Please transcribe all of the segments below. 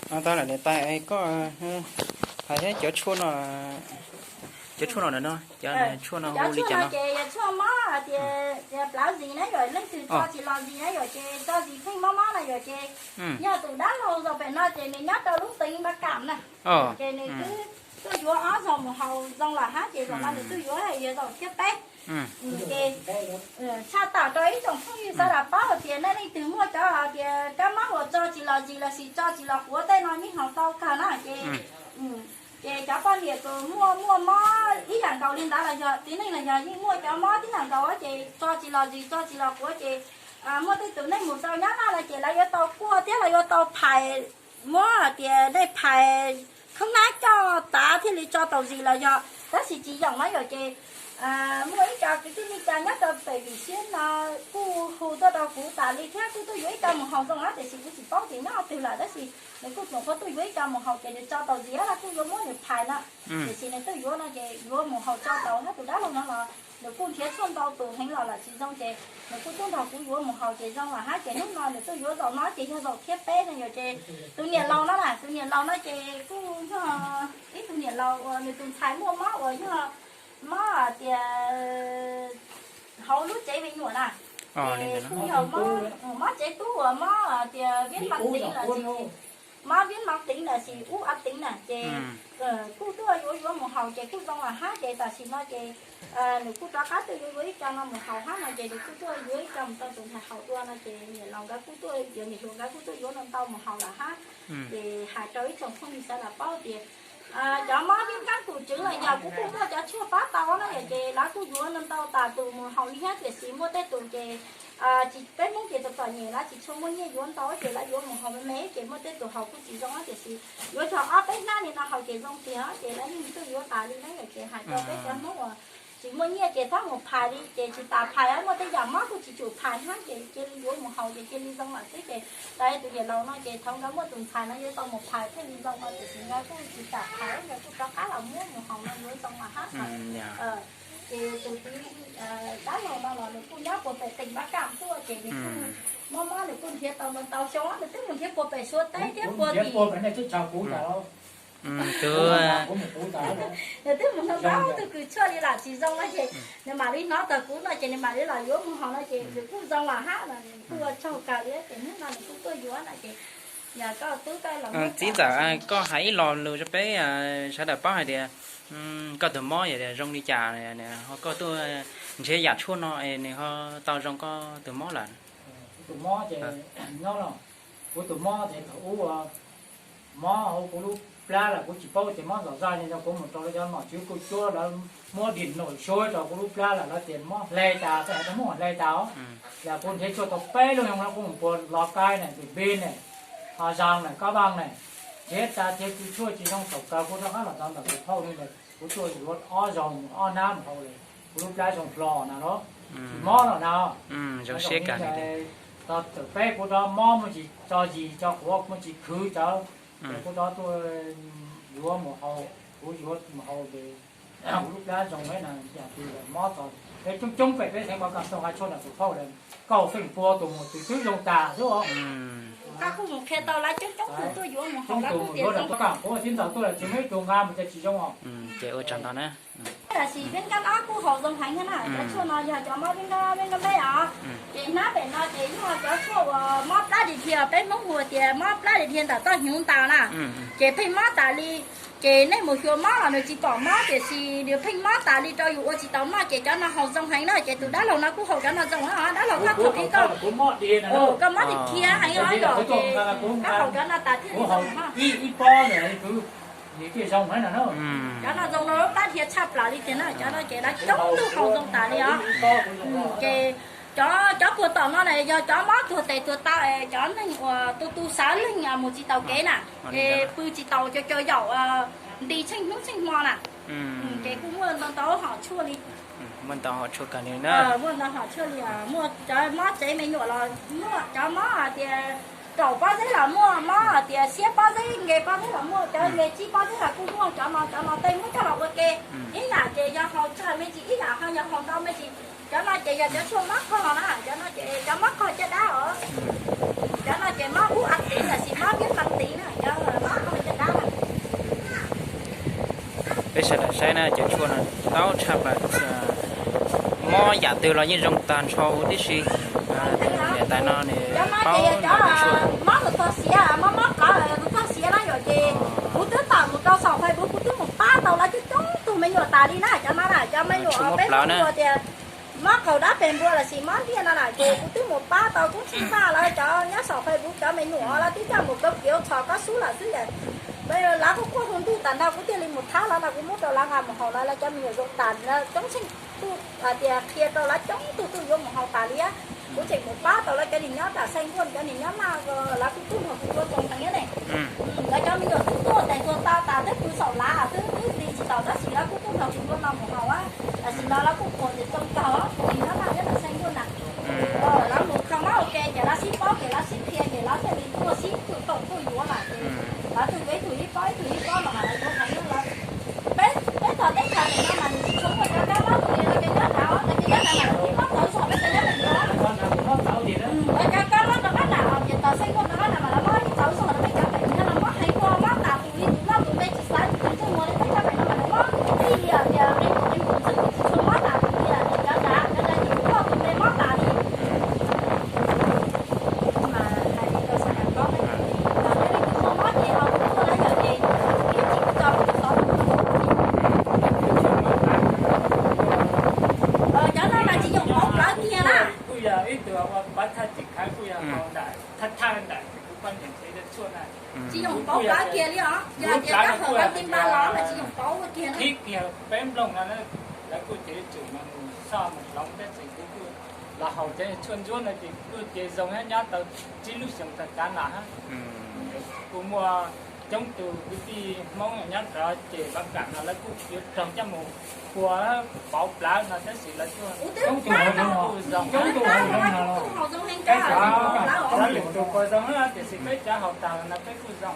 Tau lawm niam tais, koj hais thiab cov tshuaj no, cov tshuaj no no, cov tshuaj no hu li cas no? Ces yog tshuaj mob tias, tias plawv zis na yom, leej twg tso tsis los zis na yom, ces tso zis pheej mob mob na yom, ces yog tus dab laug zaum pem no ces nws nyob rau lub teev Npab Kam na, ces nws twb tuaj yuav ob zaug mus haus zoo lawm hab, ces zaum no nws tuaj yuav yog zaum thib peb. Ces tshaj tawm rau ib tsoom phooj ywg sawv daws paub tias nej leej twg muaj cov tias kab mob uas tso tsis los zis lossis tso tsis los quav tej no yeej haus tau kawg na, ces ces cov poj niam tus muaj muaj mob ib yam nkaus li ntawd los yog txiv neej los yog yeej muaj cov mob tib yam nkaus ces tso tsis los zis tso tsis los quav ces muaj tej tus nej mus tau nyob no los ces lawv yuav tau kuaj thiab lawv yuav tau phais, muab hais tias nej phais khoob nab coj tav thiaj li tso tau zis los yog, tab sis tsis yoom na yom, ces muaj ib co kwv tij neej tsa nyob rau pem Vim Siab no kuj hu tuaj rau kuv tas li thiab kuj tuaj yuav ib co mus haus zoo na, tiam sis kuv tsis paub tias nyob twg lawm, tab sis nws kuj tseem qhuav tuaj yuav ib co mus haus ces nws tso tau zis los kuj yuav muab nws phais na, tiam sis nws tuaj yuav no ces yuav mus haus tso tau na, tus dab laug no los nws kuj nrhiav tshuaj ntau tus heev los lawm tsis zoo ces nws kuj tuaj nrog kuv yuav mus haus ces zoo los hab, ces hnub no nws tuaj yuav zaum no ces yog zaum thib peb no yom, ces tus niam laus no na, tus niam laus no ces kuj yog ib tug niam laus uas nws tus ntxhais muaj mob uas yog mob tias hauv lub tsev me nyuam na, ces kuj yog mob tsev tub uas mob tias viêm mãn tính lossis mob viêm mãn tính lossis ub ác tính na, ces kuj tuaj yuav yuav mus haus ces kuj zoo los hab, ces tam sim no ces nws kuj rov qab tuaj yuav yuav ib co no mus haus hab no ces nws kuj tuaj yuav ib co mus rau tus ntxhais haus dua no ces niam laus nkawd kuj tuaj, cov niam hluas nkawd kuj tuaj yuav no ntau mus haus lawm hab. Ces hais rau ib tsoom phooj ywg sawv daws paub tias cov mob viêm căng cứng los yog kuv kuj muaj cov tshuaj pab tau na yom, ces lawv kuj yuav no ntau tas tus mus haus li hab, tiam sis muaj tej tus ces tsis, peb Hmoob ces tus txom nyem lawv tsis tshua muaj nyiaj yuav ntau ces lawv yuav mus haus me me ces muaj tej tus haus kuj tsis zoo, tiam sis yuav txog ob peb hnab li no haus ces zoo tiag ces lawv yeej tuaj yuav tas li na yom, ces hais rau peb cov Hmoob uas tsis muaj nyiaj ces txhob mus phais li ces tsis tas phais, muaj tej yam mob kuj tsis tsum phais hab ces cia li yuav mus haus ces cia li zoo lawm xwb, ces tus niam laus no ces thaum nkawd muaj tus ntxhais no yuav tau mus phais thiaj li zoo no, tiam sis nkawd kuj tsis kam phais, nkawd kuj rov qab los muab mus haus no yuav zoo los hab. Ces tus txiv dab laug no los nws kuj nyob puag pem teem Npab Kam tuaj ces nws kuj mob mob nws kuj nrhiav tau ntau xyoo, nws twb mus nrhiav puag pem Suav teb thiab puag tim, nws twb mus hnov ntau tug kws tshuaj li los tsis zoo no ces nws mam li hnov txog kuv no ces nws mam li los yuav mus haus no ces nws kuj zoo los hab no, nws kuj ua tsaug kawg li ces hnub no nws kuj tuaj yuav no ces yog koj tub koj los. Txiv ntxawm, koj hais ib lo lus rau peb sawv daws paub hais tias koj tus mob yog zoo li cas, ho koj tuaj nrhiav yam tshuaj no es nws ho tau zoo koj tus mob lawm? Kuv tus mob ces, nyob los, kuv tus mob ces thaum ub mob hauv kuv lub plab lawm kuv tsis paub tias mob zom zaws li no, kuv mus rau lawv cov nom tswv kuj cuab lawv muab điện nội soi rau kuv lub plab lawm lawv tias mob hle tas, peb hais tias mob hle tas os. Yog kuv nrhiav tshuaj tau peb lub xyoo no kuv mus puag Lào Cai ne, Điện Biên ne, Hà Giang ne, Cao Bằng ne, nrhiav tas ces kws tshuaj tsis zoo thaum kawg kuv rov qab los txog ntawm tus phauj no, kuv tuaj yuav ob zaug mus ob hnab mus haus li, kuv lub plab zoo hlo na los, tsis mob lawm na. Thaum peb kuv rov mob muaj tsis tso zis tso quav muaj tsis khwv cawv, ces kuv rov tuaj yuav mus haus, kuv yuav mus haus ces kuv lub plab zoo na, yam twg mob txog peb coob coob pem peb xeev Npab Kam tau hais tshuaj ntawm tus phauj lawm, kaum feem pua tus mus twb twb zoo tas xwb os. Koj kuj mus qhia tau lawv coob coob tus tuaj yuav mus haus, lawv kuj tias zoo. Kuv tib ntawd tuaj lawm tsis muaj ib tug nqa mus ces tsis zoo os. Ces ua tsaug ntau na. Tab sis viêm gan A kuj haus zoo heev na, cov tshuaj no yog cov mob viêm gan A viêm gan B os. Ces hnab pem no ces yog cov tshuaj uas mob plab dhia dhia, peb Hmoob hu tias mob plab dhia dhia ntawm txoj hnyuv ntaus na, ces pheej mob tas li. Ces nej mus xyuas mob los nws tsis pom mob, tiam sis nws pheej mob tas li rau yus ua tsis tau noj, ces cov no haus zoo heev na. Ces tus dab laug no kuj haus cov no zoo na, dab laug koj thaum ub koj, koj mob dhia dhia heev os, koj haus cov no tas thiaj li zoo. Cov no zoo rau lub plab dhia tshaj plaws li tiag na, cov no ces lawv coob tug haus zoo tas li os. Ces cov, cov puag tom no na yog cov mob tuag tes tuag taw, cov neeg uas tu tu sawv leeg mus tsis taus kev na, es pw tsis taus cov cov yaum nti tsheej hnub tsheej hmo na. Ces kuj muaj ntau ntau hom tshuaj li. Muaj ntau hom tshuaj kawg li na. Muaj ntau hom tshuaj li, muaj cov mob tsev me nyuam los muaj, cov mob hais tias raum pob zeb los muaj, mob hais tias siab pob zeb nce pob zeb los muaj, cov nce tsib pob zeb los kuj muaj, cov no, cov no tej muab coj los ua ke. Ib yam ces yog haus tsawg me ntsis, ib yam ho yog haus ntau me ntsis. Cov no ces yog cov tshuaj mob qog na, cov no ces cov mob qog caj dab os. Cov no ces mob ub a tiv lossis mob viêm mãn tính na, cov Saib na, cov tshuaj no tau tshaj plaws, mob yam twg los yeej zoo tag nrho huv tib si. Niam tais no nws paub ntau cov tshuaj. Mob mus txog siav, mob mob plawv mus txog siav na yom, ces kuv twb tawm mus rau saum Facebook, kuv twb mus pab tau lawv coob coob tug me nyuam tas li na, cov no na, cov me nyuam peb mus tias mob qaug dab peg npua lossis mob ntiaj no na, ces kuv twb mus pab tau koob tsheej tag lawv cov nyob saum Facebook cov me nyuam, lawv twb coj mus kaw kiav txhom kob xub lawm xwb yom. Lawv kuj quaj hu ntuj tas nrho, kuv thiaj li mus thab lawv no, kuv muab rau lawv nqa mus haus lawv, lawv cov me nyuam zoo tas, coob tsheej tug hais tias qhia rau lawv coob tug tug yuav mus haus tas li. Kuv tseem mus pab tau lawv cov niag nyob nram Xais Nkuaj, cov niag nyob Naj, lawv kuj tuaj nrog kuv ua zoo heev ne. Lawv cov me nyuam twb tuaj tes tuag tau tas twb pw saum lav xwb, twb li tsis tau tab sis lawv kuj tuaj nrog kuv ua no mus haus. Tam sim no lawv kuj pom tias zoo kawg, cov niag nyob Naj nyob nram Xais Nkuaj na, lawv mus kho mob ua ke ces lawv sib paub ces lawv sib qhia ces lawv thiaj li tuaj sib tuaj kaum tuaj yuav mas ces lawv tug yuav ib tug ib pob, ib tug ib pob no mas lawv yuav heev lawm. Peb, peb tog teb chaws no mas nws tsis tshua muaj cov kab mob tus li, lawv cov nyob nram, lawv cov nyob nram mas lawv mob txawv zog, peb cov nyob nram mob txawv li. Lawv cov kab mob rov qab nram ces tog Xais Nkuaj rov qab nram mas lawv mob txawv zog, peb cov pem nyob no mob heev, mob tas tus li, tus loj tus me tsis xav tus ntsej muag li, peb cov pem no mas lawv mob tij li tias qe tus qe tus xwb, tsis tshua mob tas tus li, ces cov nram, cov nram ces tus loj tus me mob tas li. Mas hais li rau sawv daws paub, yog leej twg muaj mob ces ho tuaj na yom, ces ib chim kuv tso kuv xov tooj. Cov no mas tsis yoom pauv plawv kiag na. Kuj yog ib tug ua pov thawj tim khawv, kuj yog hauv ntawm thawj thawj ntawm kuv poj niam tsev cov tshuaj na. Tsis yoom pauv plawv kiag li os, yog tias kab hawm lawv ti npaj los mas tsis yoom pauv kiag na. Qhib kiag peb nplooj no, lawv kuj cev tsum mas mus soj mus hloov tab sis kuv kuj los haus cov tshuaj ntsuab no ces kuj ces zoo thiab, nyob tau tsib lub xyoos tag kav no hab. Kuj muaj coob tus kwv tij Hmoob nyob rov ces lawv kam no lawv kuj yuav raug coj mus phua pauv plawv no tab sis lawv kuj zoo, lawv lwm tus puas zoo tiam sis peb cov haus tas no peb kuj zoo.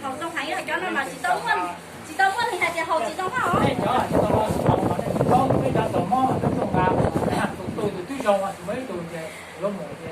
Haus zoo heev, cov no mas tsis tau muaj, tsis tau muaj neeg hais tias haus tsis zoo hab. Peb cov tsis tau los sis tau, peb cov tau mob mas tub zoo nqa, tus tu tus twb zoo tsis muaj ib tug ces yuav mus.